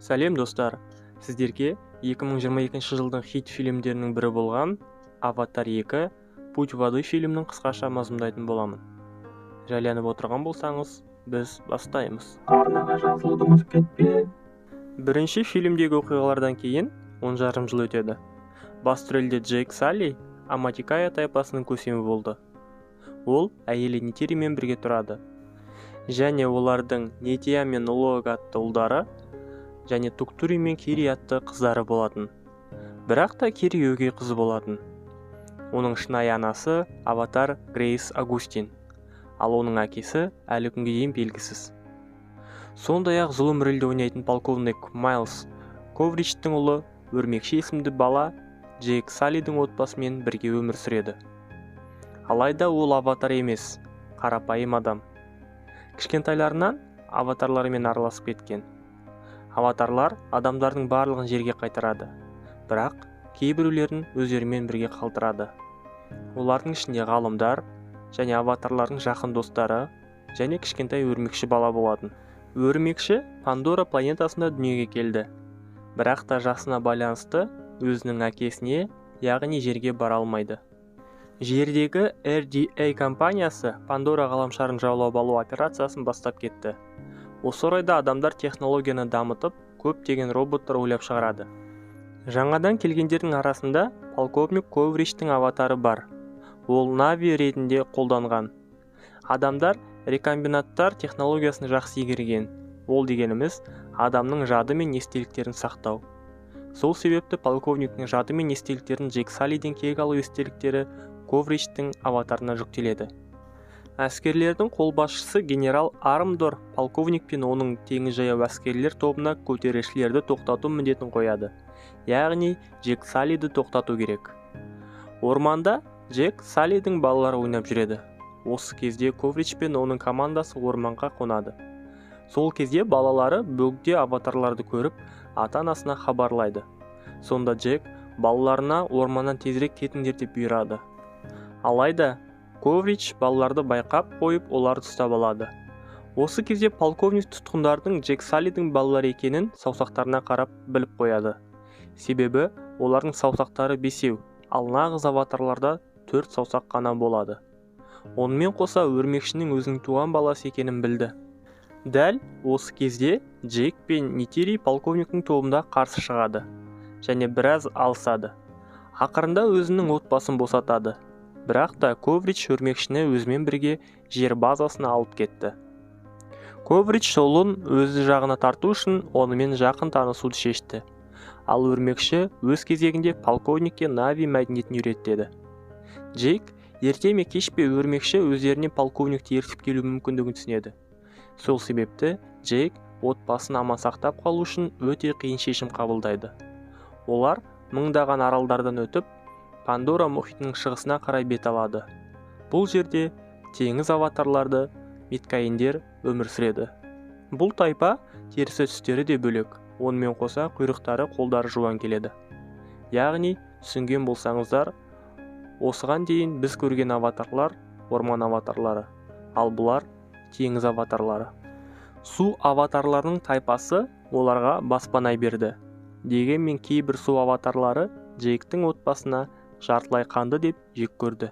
Сәлем, достар! Сіздерге 2022 жылдың хит фильмдерінің бірі болған «Аватар 2: Путь воды» фильмінің қысқаша мазмұндайтын боламын. Жайланып отырған болсаңыз, біз бастаймыз. Арнаға жазылуды ұмытып кетпе. Бірінші фильмдегі оқиғалардан кейін 10,5 жыл өтеді. Басты рөлде Джейк Салли Оматикая тайпасының көсемі болды. Ол әйелі Нетиримен бірге тұрады және олардың Нетия мен Лоак атты ұлдары және Туктури мен Кири атты қыздары болатын. Бірақ та Кири өгей қыз болатын. Оның шынайы анасы аватар Грейс Агустин, ал оның әкесі әлі күнге дейін белгісіз. Сондай-ақ зұлым рөлде ойнайтын полковник Майлз Ковричтің ұлы Өрмекші есімді бала Джейк Саллидің отбасымен бірге өмір сүреді. Алайда ол аватар емес, қарапайым адам. Кішкентайларынан аватарлармен араласып кеткен. Аватарлар адамдардың барлығын жерге қайтарады, бірақ кейбіреулерін өздерімен бірге қалдырады. Олардың ішінде ғалымдар және аватарлардың жақын достары және кішкентай өрмекші бала болатын. Өрмекші Пандора планетасында дүниеге келді, бірақ та жасына байланысты өзінің әкесіне, яғни жерге бара алмайды. Жердегі RDA компаниясы Пандора ғаламшарын жаулап алу операциясын бастап кетті. Осы орайда адамдар технологияны дамытып, көптеген роботтар ойлап шығарады. Жаңадан келгендердің арасында полковник Ковричтің аватары бар. Ол Нави ретінде қолданған. Адамдар рекомбинаттар технологиясын жақсы игерген. Ол дегеніміз адамның жады мен естеліктерін сақтау. Сол себепті полковниктің жады мен естеліктерін Джейк Саллиден кек алу естеліктері Ковричтің аватарына жүктеледі. Әскерлердің қолбасшысы генерал Армдор полковник пен оның теңіз жаяу әскерлер тобына көтерілісшілерді тоқтату міндетін қояды. Яғни Джек Саллиді тоқтату керек. Орманда Джек Саллидің балалары ойнап жүреді. Осы кезде Коврич пен оның командасы орманға қонады. Сол кезде балалары бөгде аватарларды көріп, ата-анасына хабарлайды. Сонда Джек балаларына орманнан тезірек кетіңдер деп бұйырады. Алайда Коврич балаларды байқап қойып, оларды ұстап алады. Осы кезде полковник тұтқындардың Джек Саллидің балалары екенін саусақтарына қарап біліп қояды. Себебі олардың саусақтары бесеу, ал нағыз аватарларда 4 саусақ қана болады. Онымен қоса өрмекшінің өзінің туған баласы екенін білді. Дәл осы кезде Джейк пен Нетири полковниктің тобында қарсы шығады және біраз алысады. Ақырында өзінің отбасын босатады. Бірақ та Коврич өрмекшіні өзімен бірге жер базасына алып кетті. Коврич ұлын өзі жағына тарту үшін онымен жақын танысуды шешті. Ал өрмекші өз кезегінде полковникке Нави мәдениетін үйретеді. Джейк ерте ме кеш пе өрмекші өздеріне полковникті ертіп келу мүмкіндігін түсінеді. Сол себепті Джейк отбасын аман сақтап қалу үшін өте қиын шешім қабылдайды. Олар мыңдаған аралдардан өтіп, Пандора мұхитының шығысына қарай бет алады. Бұл жерде теңіз аватарларды миткаиндер өмір сүреді. Бұл тайпа терісі түстері де бөлек, онымен қоса құйрықтары, қолдары жуан келеді. Яғни, түсінген болсаңыздар, осыған дейін біз көрген аватарлар орман аватарлары, ал бұлар теңіз аватарлары. Су аватарларының тайпасы оларға баспана берді. Дегенмен кейбір су аватарлары Джейктің отбасына жартылай қанды деп жек көрді.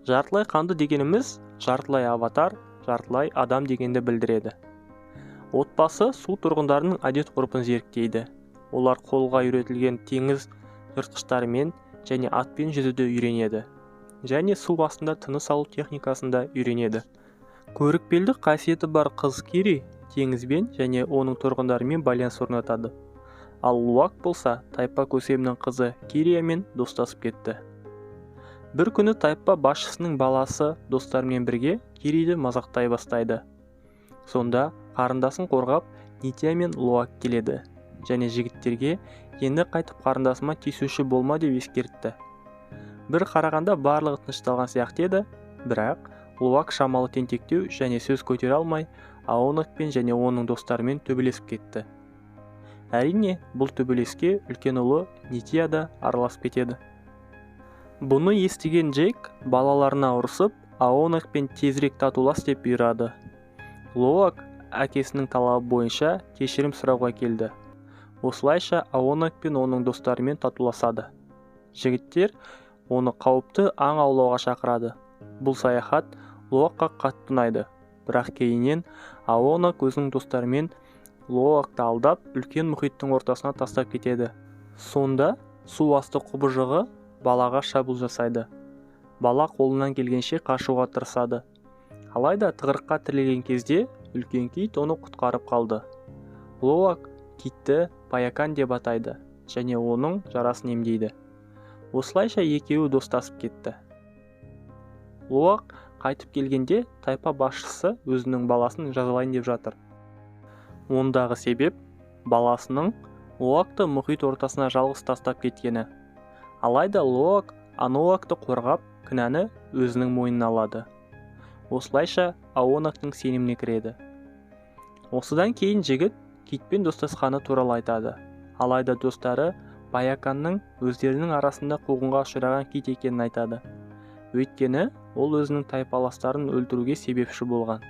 Жартылай қанды дегеніміз жартылай аватар, жартылай адам дегенді білдіреді. Отбасы су тұрғындарының әдет-ғұрпын зерттейді. Олар қолға үйретілген теңіз жыртқыштарымен және атпен жүзуді үйренеді. Және су астында тыныс алу техникасын да үйренеді. Көрікпелдік қасиеті бар қыз Кири теңізбен және оның тұрғындарымен байланыс орнатады. Ал Луак болса, тайпа көсемінің қызы Кириямен достасып кетті. Бір күні тайпа басшысының баласы достарымен бірге Кириді мазақтай бастайды. Сонда қарындасын қорғап Нития мен Луак келеді және жігіттерге енді қайтып қарындасыма тиісуші болма деп ескертті. Бір қарағанда барлығы тынышталған сияқты еді, бірақ Луак шамалы тентектеу және сөз көтере алмай Аонакпен және оның достарымен төбелесіп кетті. Әрине, бұл төбелеске үлкен ұлы Нития да араласып кетеді. Бұны естіген Джейк балаларына ұрысып, Аонакпен тезірек татулас деп бұйырады. Лоак әкесінің талабы бойынша кешірім сұрауға келді. Осылайша Аонак пен оның достарымен татуласады. Жігіттер оны қауіпті аң аулауға шақырады. Бұл саяхат Лоакқа қатты ұнайды. Бірақ кейіннен Аонак өзінің достарымен Лоакты алдап, үлкен мұхиттың ортасына тастап кетеді. Сонда су асты құбыжығы балаға шабуыл жасайды. Бала қолынан келгенше қашуға тырысады. Алайда тығырыққа тірелген кезде үлкен кит оны құтқарып қалды. Лоак китті Паякан деп атайды және оның жарасын емдейді. Осылайша екеуі достасып кетті. Лоак қайтып келгенде тайпа басшысы өзінің баласын жазалайын деп жатыр. Ондағы себеп баласының Лоакты мұхит ортасына жалғыз тастап кеткені. Алайда Лоак Аноакты қорғап, кінәні өзінің мойнына алады. Осылайша Аонактың сеніміне кіреді. Осыдан кейін жігіт китпен достасқаны туралы айтады. Алайда достары Паяканның өздерінің арасында қуғынға ұшыраған кит екенін айтады. Өйткені ол өзінің тайпаластарын өлтіруге себепші болған.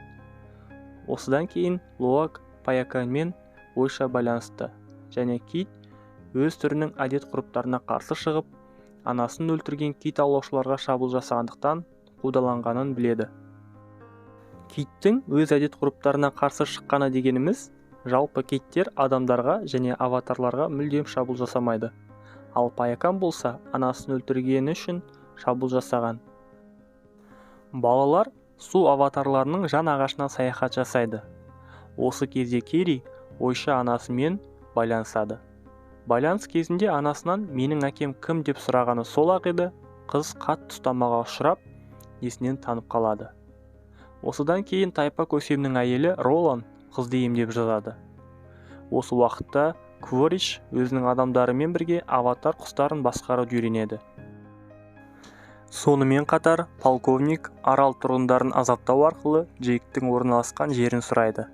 Осыдан кейін Лоак Паяканмен ойша байланысты және кит өз түрінің әдет-ғұрыптарына қарсы шығып, анасын өлтірген кит аулаушыларға шабуыл жасағандықтан қудаланғанын біледі. Киттің өз әдет-ғұрыптарына қарсы шыққаны дегеніміз, жалпы киттер адамдарға және аватарларға мүлдем шабуыл жасамайды. Ал Паякан болса, анасын өлтіргені үшін шабуыл жасаған. Балалар су аватарларының жан ағашына саяхат жасайды. Осы кезде Кири ойша анасымен байланысады. Байланыс кезінде анасынан менің әкем кім деп сұрағаны сол-ақ еді, қыз қатты ұстамаға ұшырап, есінен танып қалады. Осыдан кейін тайпа көсемінің әйелі Ролан қызды емдеп жазады. Осы уақытта Кворич өзінің адамдарымен бірге аватар құстарын басқаруды үйренеді. Сонымен қатар полковник арал тұрғындарын азаптау арқылы Джейктің орналасқан жерін сұрайды.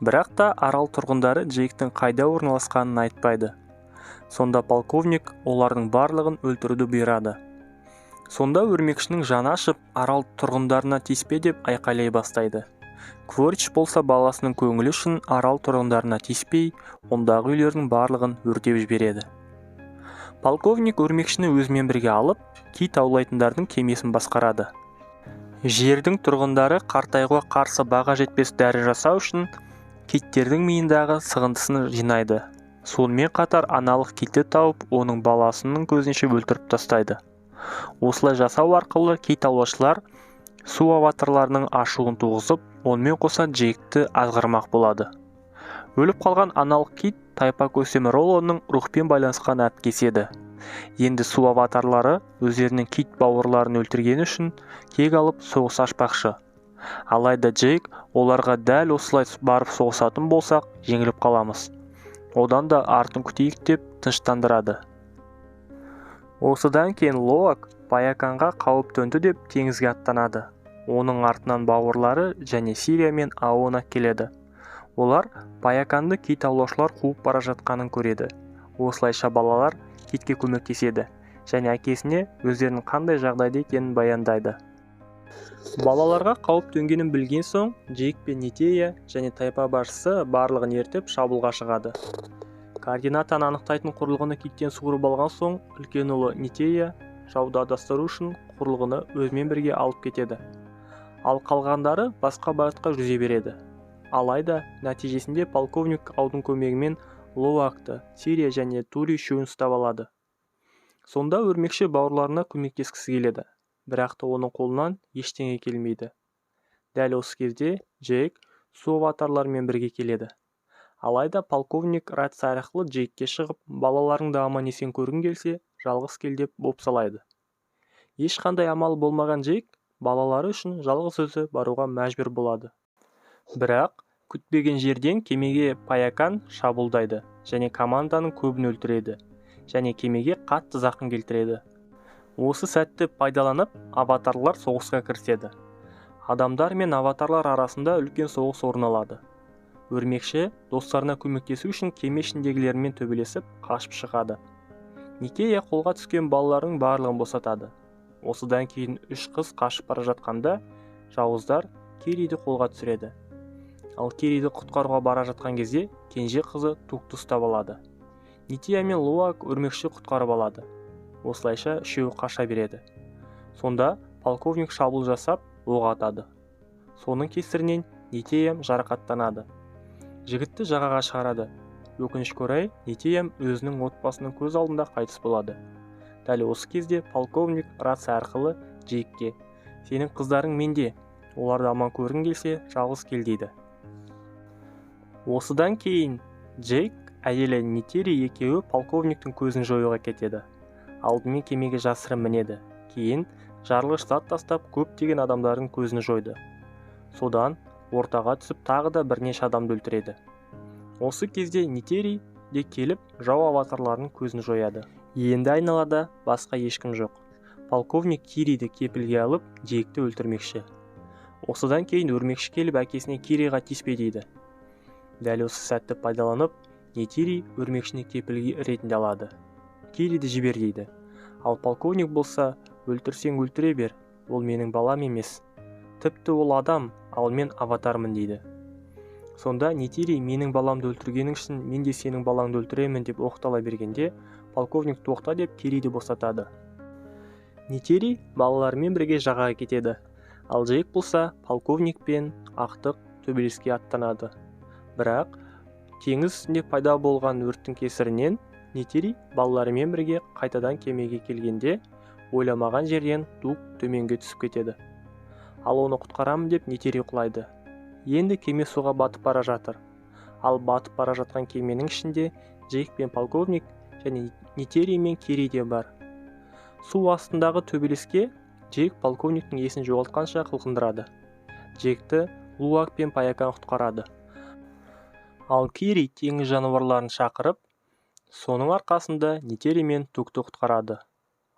Бірақ та арал тұрғындары Джейктің қайда орналасқанын айтпайды. Сонда полковник олардың барлығын өлтіруді бұйырады. Сонда өрмекшінің жаны ашып, арал тұрғындарына тиіспе деп айқайлай бастайды. Кворич болса баласының көңілі үшін арал тұрғындарына тиіспей, ондағы үйлердің барлығын өртеп жібереді. Полковник өрмекшіні өзімен бірге алып, кит аулайтындардың кемесін басқарады. Жердің тұрғындары қартаюға қарсы баға жетпес дәрі жасау үшін киттердің миындағы сығындысын жинайды. Сонымен қатар аналық китті тауып, оның баласының көзінше өлтіріп тастайды. Осылай жасау арқылы кит аулаушылар су аватарларының ашуын туғызып, онымен қоса Джейкті азғырмақ болады. Өліп қалған аналық кит тайпа көсемі Роллоның рухпен байланысқан әпкесі еді. Енді су аватарлары өздерінің кит бауырларын өлтіргені үшін кек алып соғыс ашпақшы. Алайда Джейк оларға дәл осылай барып соғысатын болсақ, жеңіліп қаламыз. Одан да артын күтейік деп тыныштандырады. Осыдан кейін Лоак Паяканға қауіп төнді деп теңізге аттанады. Оның артынан бауырлары және Сирия мен Аонак келеді. Олар Паяканды кит аулаушылар қуып бара жатқанын көреді. Осылайша балалар китке көмектеседі және әкесіне өздерінің қандай жағдайда екенін баяндайды. Балаларға қауіп төнгенін білген соң, Джейк пен Нитея және тайпа басшысы барлығын ертіп шабуылға шығады. Координатаны анықтайтын құрылғыны киттен суырып алған соң, үлкен ұлы Нитея жауды адастыру үшін құрылғыны өзімен бірге алып кетеді. Ал қалғандары басқа бағытқа жүзе береді. Алайда нәтижесінде полковник аудың көмегімен Лоакты, Сирия және Тури үшеуін ұстап алады. Сонда өрмекші бауырларына көмектескісі келеді, бірақ та оның қолынан ештеңе келмейді. Дәл осы кезде Джейк су аватарларымен бірге келеді. Алайда полковник рация арқылы Джейкке шығып, балаларыңды аман-есен көргің келсе, жалғыз кел деп бопсалайды. Ешқандай амалы болмаған Джейк балалары үшін жалғыз өзі баруға мәжбүр болады. Бірақ күтпеген жерден кемеге Паякан шабуылдайды және команданың көбін өлтіреді және кемеге қатты зақым келтіреді. Осы сәтті пайдаланып, аватарлар соғысқа кіріседі. Адамдар мен аватарлар арасында үлкен соғыс орын алады. Өрмекші достарына көмектесу үшін кеме ішіндегілермен төбелесіп, қашып шығады. Никея қолға түскен балалардың барлығын босатады. Осыдан кейін үш қыз қашып бара жатқанда, жауыздар Кириді қолға түсіреді. Ал Кириді құтқаруға бара жатқан кезде кенже қызы Тукты ұстап алады. Нития мен Луак өрмекші құтқарып алады. Осылайша үшеуі қаша береді. Сонда полковник шабуыл жасап, оқ атады. Соның кесірінен Нитиям жарақаттанады. Жігітті жағаға шығарады. Өкінішке орай, Нитиям өзінің отбасының көз алдында қайтыс болады. Дәл осы кезде полковник рация арқылы Джейкке: "Сенің қыздарың менде, оларды аман көргің келсе, жалғыз кел" дейді. Осыдан кейін Джейк, әйелі Нетири екеуі полковниктің көзін жоюға кетеді. Алдымен кемеге жасырын мінеді. Кейін жарылғыш зат тастап, көптеген адамдардың көзін жойды. Содан ортаға түсіп тағы да бірнеше адамды өлтіреді. Осы кезде Нетири де келіп, жау аватарларының көзін жояды. Енді айналада басқа ешкім жоқ. Полковник Кириді кепілге алып, Джейкті өлтірмекші. Осыдан кейін өрмекші келіп әкесіне Кириға тиіспе дейді. Дәл осы сәтті пайдаланып, Нетири өрмекшіні кепілге ретінде алады. Кириді жібер дейді. Ал полковник болса, өлтірсең өлтіре бер, ол менің балам емес. Тіпті ол адам, ал мен аватармын дейді. Сонда Нетири менің баламды өлтіргенің үшін мен де сенің балаңды өлтіремін деп оқтала бергенде, полковник тоқта деп Кириді босатады. Нетири балаларымен бірге жағаға кетеді. Ал Джейк болса, полковник пен ақтық төбелеске аттанады. Бірақ теңіз үстінде пайда болған өрттің кесірінен Нетири балаларымен бірге қайтадан кемеге келгенде, ойламаған жерден Тук төменге түсіп кетеді. Ал оны құтқарамын деп Нетири құлайды. Енді кеме суға батып бара жатыр. Ал батып бара жатқан кеменің ішінде Джейк пен полковник және Нетири мен Кири де бар. Су астындағы төбелеске Джейк полковниктің есін жоғалтқанша қылқындырады. Джейкті Луак пен Паякан құтқарады. Ал Кири теңіз жануарларын шақырып, соның арқасында Нетири мен Тукты құтқарады.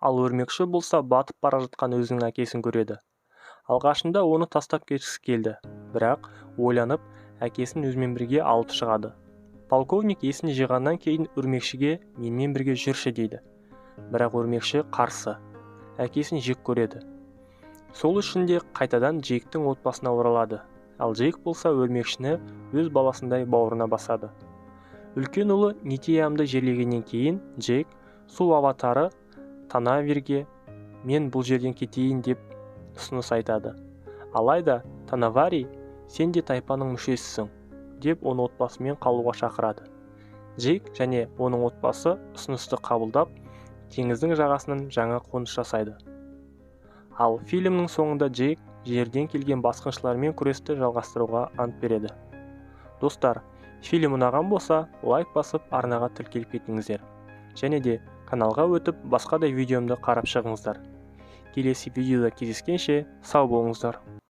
Ал өрмекші болса батып бара жатқан өзінің әкесін көреді. Алғашында оны тастап кеткісі келді, бірақ ойланып, әкесін өзімен бірге алып шығады. Полковник есін жиғаннан кейін өрмекшіге менімен бірге жүрші дейді. Бірақ өрмекші қарсы. Әкесін жек көреді. Сол үшін де қайтадан Джейктің отбасына оралады. Ал Джейк болса өрмекшіні өз баласындай бауырына басады. Үлкен ұлы Нитиямды жерлегеннен кейін Джейк су аватары Танаверге мен бұл жерден кетейін деп ұсыныс айтады. Алайда Танавари сен де тайпаның мүшесісің деп оны отбасымен қалуға шақырады. Джейк және оның отбасы ұсынысты қабылдап, теңіздің жағасынан жаңа қоныс жасайды. Ал фильмнің соңында Джейк жерден келген басқыншылармен күресті жалғастыруға ант береді. Достар, фильм ұнаған болса, лайк басып арнаға тіркеліп кетіңіздер. Және де каналға өтіп, басқа да видеомды қарап шығыңыздар. Келесі видеода кездескенше, сау болыңыздар.